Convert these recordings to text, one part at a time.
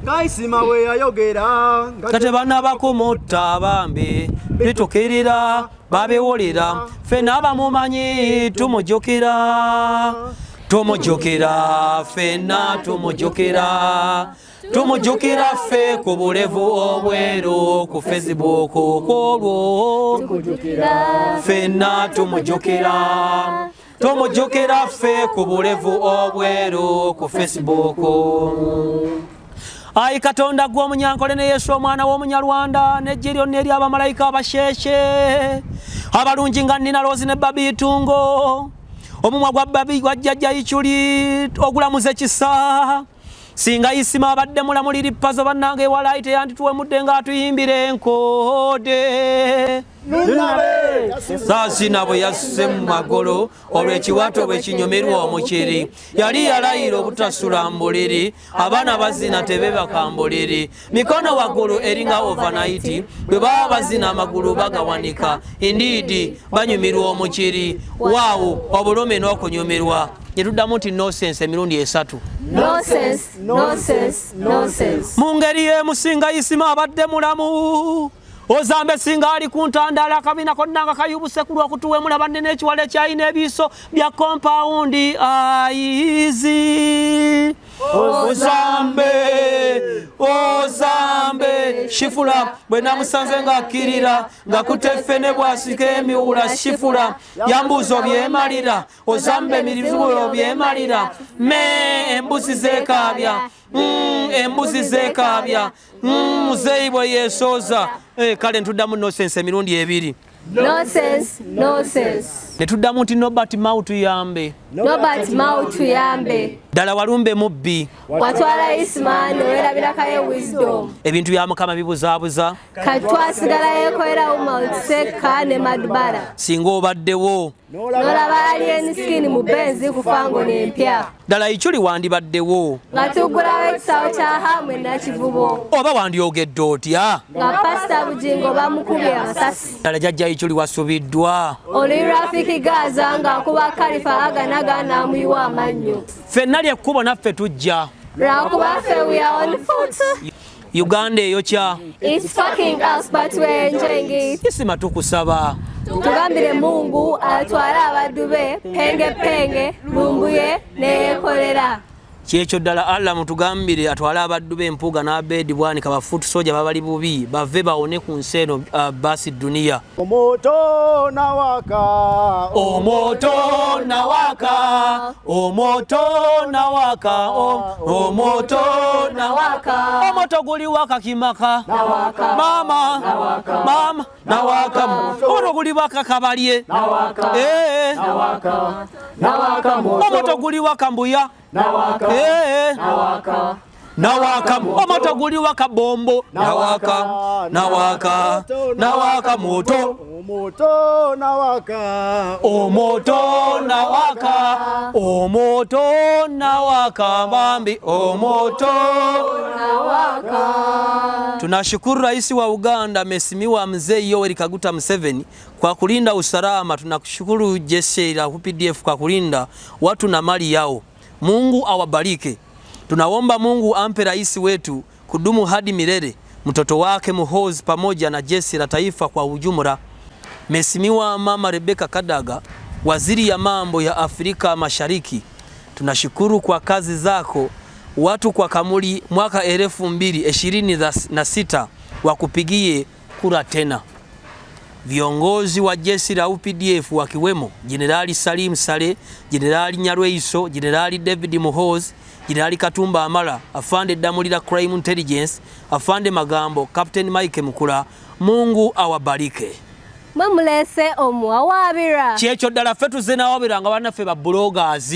Kaisima we yayogera nga tebannabakumutta bambi bitukirira babewolera ffena abamumanyi tumujukira tumujukira ffena tumujukira tumujukira ffe ku bulevu obweru ku Facebook kwolwo ffena tumujukira tumujukira ffe ku bulevu obweru ku Facebook. Ayi Katonda gwe omunyankole ne Yesu omwana w'omunyarwanda n'eggye lyonna ery'abamalayika abasheeshe abalungi nga Nina Rose ne Babi Itungo, omumwa gwa Babi gwa jjajja Ichuli ogulamuza ekisa. Singa Isima abadde mulamu liri pazo bannange ewalayi teyandituwemudde ng'atuyimbira enkode. Saasina bwe yasse mu magolo olw'ekiwato bwe kinyumirwa omukiri, yali yalayira obutasula mbuliri, abaana bazina tebebaka mbuliri, mikono waggulu eringa overnight, bwe baba bazina amagulu bagawanika, indiidi banyumirwa omukiri, waawo obulumi n'okunyumirwa. Ne tuddamu nti nonsense emirundi 3. Nonsense, nonsense, nonsense. Mu ngeri y'emu singa Isima abadde mulamu, Ozambe singa ali ku ntandaalo akabina konna nga kayubuse ku lw'okutuwemula banne n'ekiwala ekyalina ebiiso bya kompawundi ayizi. Ozambe, Ozambe, Shifula bwe namusanze ng'akkirira nga kuteffe ne bw'asika emiwula. Shifula yambuuza obyemalira, Ozambe emirimu obyemalira, me embuzi zeekaabya, embuzi zeekaabya, muzeeyi bwe yeesooza. Kale ntuddamu nonsense emirundi 2. Nonsense, nonsense. Ne tuddamu nti Norbert Mao tuyambe. Norbert Mao tuyambe. Ddala walumbe mubbi. Watwala Isima newerabira Kaye Wisdom. Ebintu bya Mukama bibuzaabuza. Kati twasigala yeekolera Umar Seka ne Madubara. Singa obaddewo. Nolaba Alien Skin mu Benz ku fango n'empya. Ddala Ichuli wandibaddewo. Nga tuggulawo ekisawo kya Hamu e Nakivubo. Oba wandyogedde otya? Nga Pasita Bugingo bamukubye amasasi. Ddala Jjajja Ichuli wasubiddwa. Oli Rafiki Gaza ng'akuba Kalifa aganaga n'amuyiwa amannyo. Ffenna ly'ekkubo naffe tujja. Lwakuba ffe we are on foot. Uganda eyokya. It's fucking us but we're enjoying it. Isima tukusaba. Tugambire Mungu atwale abaddu be penge penge Lumbuye neyekolera. Kyekyo ddala Allah mutugambire atwale abaddu be Mpuuga n'Abedi Bwanika ba foot soldier babali bubi bave bawone ku nsi eno basi duniya. Omoto nawaka, omoto nawaka, omoto nawaka, omoto nawaka, omoto guli waka kimaka, nawaka, mama, nawaka, mama nawaka, omoto guli waka kabalye, nawaka, nawaka, nawaka, omoto guli waka mbuya, nawaka, nawaka, nawaka, omoto guli waka bombo, nawaka, nawaka, nawaka moto, omoto nawaka, omoto nawaka, omoto nawaka, bambi omoto nawaka. Tunashukuru Rais wa Uganda Mheshimiwa Mzee Yoweri Kaguta Museveni kwa kulinda usalama. Tunakushukuru jeshi la UPDF kwa kulinda watu na mali yao. Mungu awabariki. Tunaomba Mungu ampe rais wetu kudumu hadi milele, mtoto wake Muhoozi pamoja na jeshi la taifa kwa ujumla. Mheshimiwa Mama Rebecca Kadaga, waziri ya mambo ya Afrika Mashariki, tunashukuru kwa kazi zako. Watu kwa Kamuli mwaka 2026 wakupigie kura tena. Viongozi wa jeshi la UPDF wakiwemo Jenerali Salim Saleh, Jenerali Nyarweiso, Jenerali David Muhoozi, Jenerali Katumba Amara, Afande Damulira Crime Intelligence, Afande Magambo, Captain Mike Mukula, Mungu awabarike. Mwemulese omuwawaabira. Kyekyo ddala ffe tuzze n'awaabira nga bannaffe ba bloggers.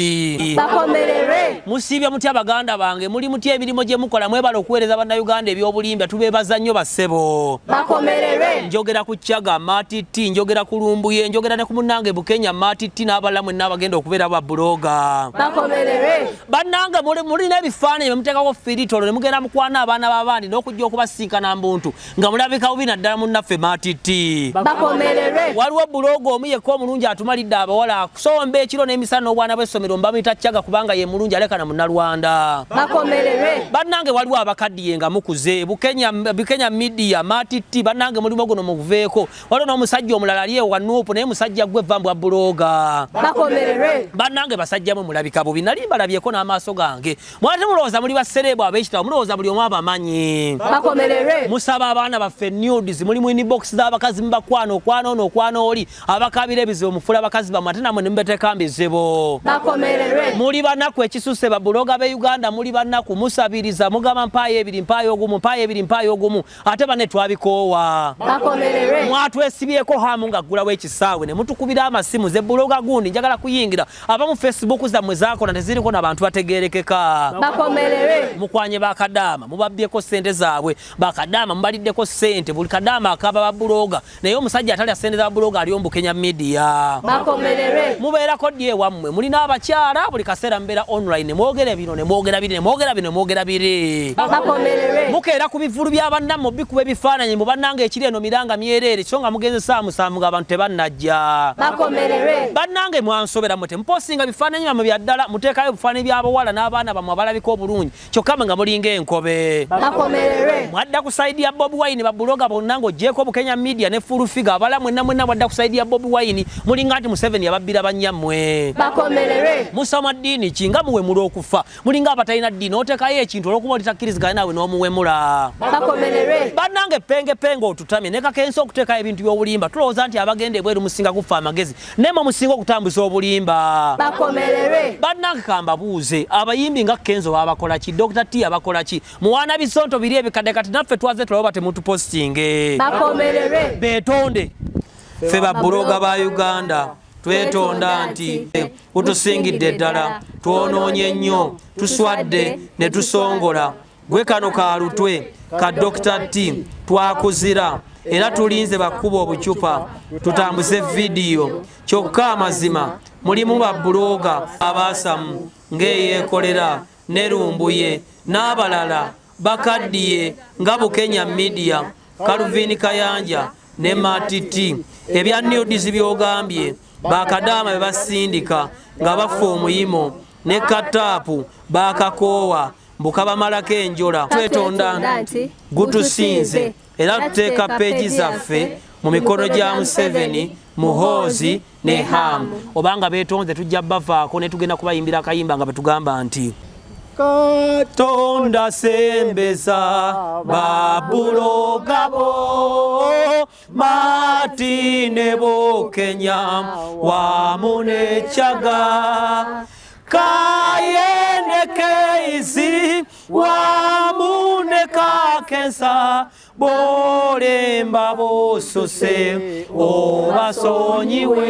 Bakomerere. Musiibye mutya baganda bange, muli mutya emirimu gye mukola, mwebale okuweereza bannayuganda ebyobulimba, tubeebaza nnyo bassebo. Bakomerere. Njogera ku Chaga, Matiti, njogera ku Lumbuye, njogera ne ku munnange Bukenya, Matiti n'abalala mwenna abagenda okubeera ba blogger. Bakomerere. Bannange mulina ebifaananyi bye muteekako firitolo ne mugenda mukwana abaana b'abandi n'okujja okubasinkana mbuntu nga mulabika bubi naddala munnaffe Matiti. Bakomerere. Waliwo bulogo omu yekka omulungi atumalidde abawala akusomba ekiro n'emisana n'obwana bw'essomero mbamuyita Chaga kubanga ye mulungi. omulungi aleka na Munnalwanda. Bakomererwe. Bannange waliwo abakaddiye nga mukuze Bukenya, Bukenya Media Matiti, bannange mulimu guno muguveeko. Waliwo n'omusajja omulala ali ewa Nuupu, naye musajja gwe vva mbwa buloga. Bakomererwe. Bannange basajja mwe mulabika bubi, nali mbalabyeko n'amaaso gange. Mwate mulowooza muli basereebu ab'ekitabo, mulowooza buli omu abamanyi. Bakomererwe. Musaba abaana baffe nudes, muli mu inbox z'abakazi mubakwana, okwana ono okwana oli, abakaabira ebizibu mufuula bakazi bammwe, ate nammwe ne mubateeka mu bizibu. Bakomererwe. Muli banaku ekisuse, babuloga b'e Uganda muli banaku, musabiriza mugamba mpaayo ebiri mpaayo ogumu mpaayo ebiri mpaayo ogumu, ate banne twabikoowa. Bakomererwe. Mwatwesibyeko hamu nga ggulawo ekisaawe ne mutukubira amasimu, ze buloga gundi njagala kuyingira, abamu Facebook zammwe zaakola teziriko na bantu bategeerekeka. Bakomererwe. Mukwanye bakadaama mubabbyeko ssente zaabwe, bakadaama mubaliddeko ssente, buli kadaama akaba babuloga, naye omusajja atalya ssente za buloga ali omu Bukenya Media. Bakomererwe. Mubeerako ddi ewammwe, mulina abakyala, buli kaseera mubeera online, mwogera bino ne mwogera biri ne mwogera bino ne mwogera biri. Bakomererwe. Mukeera ku bivvulu bya bannammwe bikuba ebifaananyi mu bannange ekiri eno miranga myereere, so nga mugenze ssaawa musanvu ng'abantu tebannajja. Bakomererwe. Bannange mwansobera mwe, temupostinga bifaananyi byammwe bya ddala, muteekayo ebifaananyi by'abawala n'abaana bammwe abalabika obulungi, kyokka mwe nga mulinga enkobe. Bakomererwe. Mwadda ku sayidi ya Bobi Wine, babuloga bonna ng'oggyeeko Bukenya Media ne Full Figure, abala mwenna mwenna mwadda ku sayidi ya Bobi Wine, mulinga nti Museveni yababbira bannyammwe. Bakomererwe. Musoma ddiini ki nga muwemula okufa, mulinga abatalina ddiini, oteekayo ekintu olw'okuba olitakkiriziganya naawe n'omuwemula. Bakomererwe. Bannange penge penge otutamye ne kakensa okuteekayo ebintu by'obulimba, tulowooza nti abagenda ebweru musinga kufa amagezi, naye mwe musinga okutambuza obulimba. Bakomererwe. Bannange kambabuuze, abayimbi nga Kenzo babakola ki, Dr. T abakola ki, muwaana bisonto biri ebikadde, kati naffe twaze tulaba temutupostinge. Bakomererwe. Beetonde. Ffe babuloga ba Uganda twetonda nti kutusingidde ddala, twonoonye nnyo, tuswadde ne tusongola. Gwe kano kalutwe ka Dr. T twakuzira, era tulinze bakuba obucupa tutambuze vidiyo. Kyokka amazima mulimu babuloga abaasamu ng'eyeekolera ne Lumbuye n'abalala bakaddiye nga Bukenya Media, Calvin Kayanja ne Matiti. Ebya nudes by'ogambye bakadaama be basindika nga bafa omuyimo ne kataapu bakakoowa mbu kabamalako enjola. Twetonda nti gutusinze era tuteeka peegi zaffe mu mikono gya Museveni, Muhoozi ne Ham. Obanga beetonze tujja bavaako ne tugenda kubayimbira akayimba nga batugamba nti Katonda sembeza babuloga bo Martine Bukenya wamu ne Chaga Kayene Keizi wamu ne Kakensa bolemba bosose obasonyiwe.